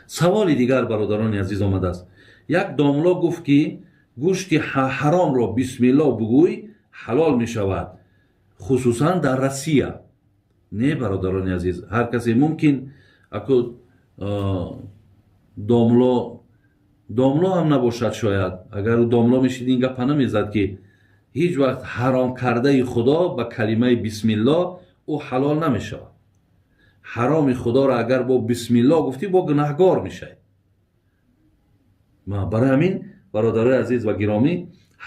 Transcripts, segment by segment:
Саволи дигар, бародарони азиз, омадааст. Як домло гуфт, ки гӯшти ҳаромро бисмилло бугӯй, ҳалол мешавад, хусусан дар Россия. Не, бародарони азиз, ҳар касе мумкин аку домло домло ҳам набошад. Шояд агар ӯ домло мешид, ин гапа намезад, ки ҳеҷ вақт ҳаром кардаи Худо ба калимаи бисмилло ӯ ҳалол намешавад. Ҳароми Худоро агар бо бисмилло гуфтӣ, бо гунаҳгор мешавӣ. Барои ҳамин, бародарои азиз ва гиромӣ,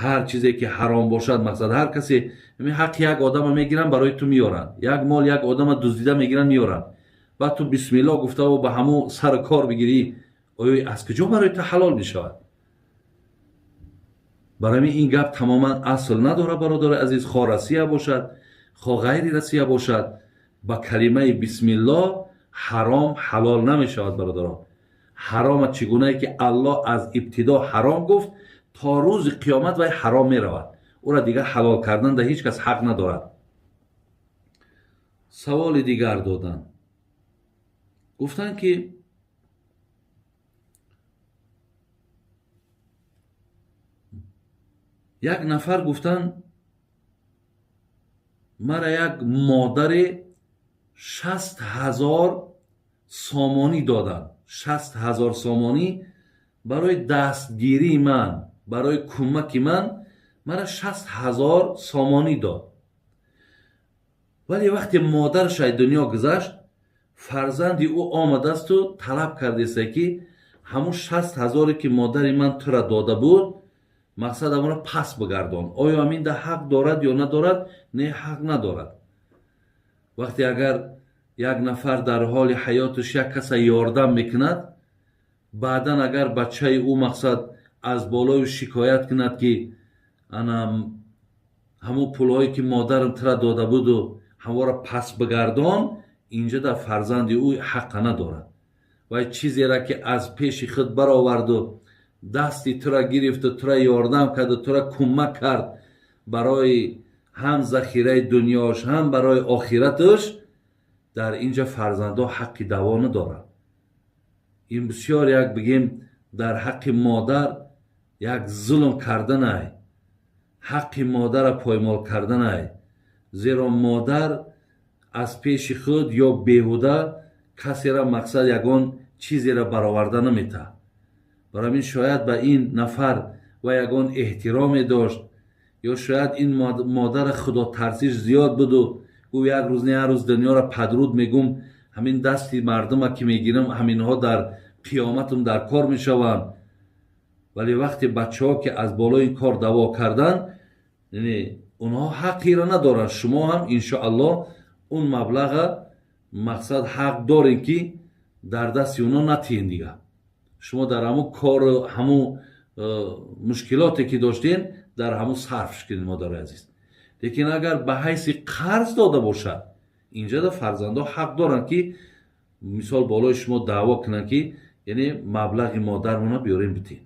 ҳар чизе ки ҳаром бошад, мақсад, ҳар касе ҳаққи як одама мегиранд, барои ту меёранд, як мол як одама дуздида мегиранд, меёранд, баъд ту бисмилло гуфтаву ба ҳамун сари кор бигирӣ, оё аз куҷо барои ту ҳалол мешавад? Барои ҳамин ин гап тамоман асл надорад, бародари азиз. Хо Россия бошад, хо ғайри Россия бошад, ба калимаи бисмилло ҳаром ҳалол намешавад, бародарон. Ҳарома чӣ гунае ки Аллоҳ аз ибтидо ҳаром гуфт, то рӯзи қиёмат вай ҳаром меравад, ӯра дигар ҳалол кардан дар ҳеҷ кас ҳақ надорад. Саволи дигар доданд, гуфтанд, ки як нафар гуфтанд, мара як модаре 60 000 сомонӣ доданд, 60 000 сомонӣ барои дастгирии ман, барои кӯмаки ман мара 60 000 сомонӣ дод. Вале вақте модараш аз дунё гузашт, фарзанди ӯ омадасту талаб кардеста, ки ҳамун 60 000-е ки модари ман тура дода буд, мақсад, амонро пас бигардон. Оё ҳаминда ҳақ дорад ё надорад? Не, ҳақ надорад. Вақте агар як нафар дар ҳоли ҳаёташ як каса ёрдам мекунад, баъдан агар бачаи ӯ, мақсад, аз болою шикоят кунад, ки ана ҳамун пулҳое ки модарам тура дода буду, ҳамонро пас бигардон, инҷа дар фарзанди ӯ ҳаққа надорад. Вай чизеро ки аз пеши худ бароварду, дасти тура гирифту, тура ёрдам карду, тура кӯмак кард, барои ҳам захираи дунёш, ҳам барои охираташ, дар инҷа фарзандҳо ҳаққи даъво надоранд. Ин бисёр як, бигем, дар ҳаққи модар як зулм карданай, ҳаққи модарро поймол карданай, зеро модар аз пеши худ ё беҳуда касера, мақсад, ягон чизеро бароварда наметаҳад. Барои ҳамин шояд ба ин нафар ва ягон эҳтироме дошт, ё шояд ин модара худотарсиш зиёд буду гӯ як рӯз не, як рӯз дунёро падруд мегум, ҳамин дасти мардума ки мегирам, ҳаминҳо дар қиёматам дар кор мешаванд. Вале вақте бачаҳо ки аз болои ин кор даъво карданд, яъне онҳо ҳаққиро надоранд. Шумо ҳам, иншоаллоҳ, он маблаға, мақсад, ҳақ дорем, ки дар дасти онҳо натиҳем дигар. Шумо дар ҳамун кору ҳамун мушкилоте ки доштем, дар ҳамун сарфш кунед, модари азиз. Лекин агар ба ҳайси қарз дода бошад, инҷода фарзандҳо ҳақ доранд, ки мисол болои шумо даъво кунанд, ки яъне маблағи модармона биёрем, битем.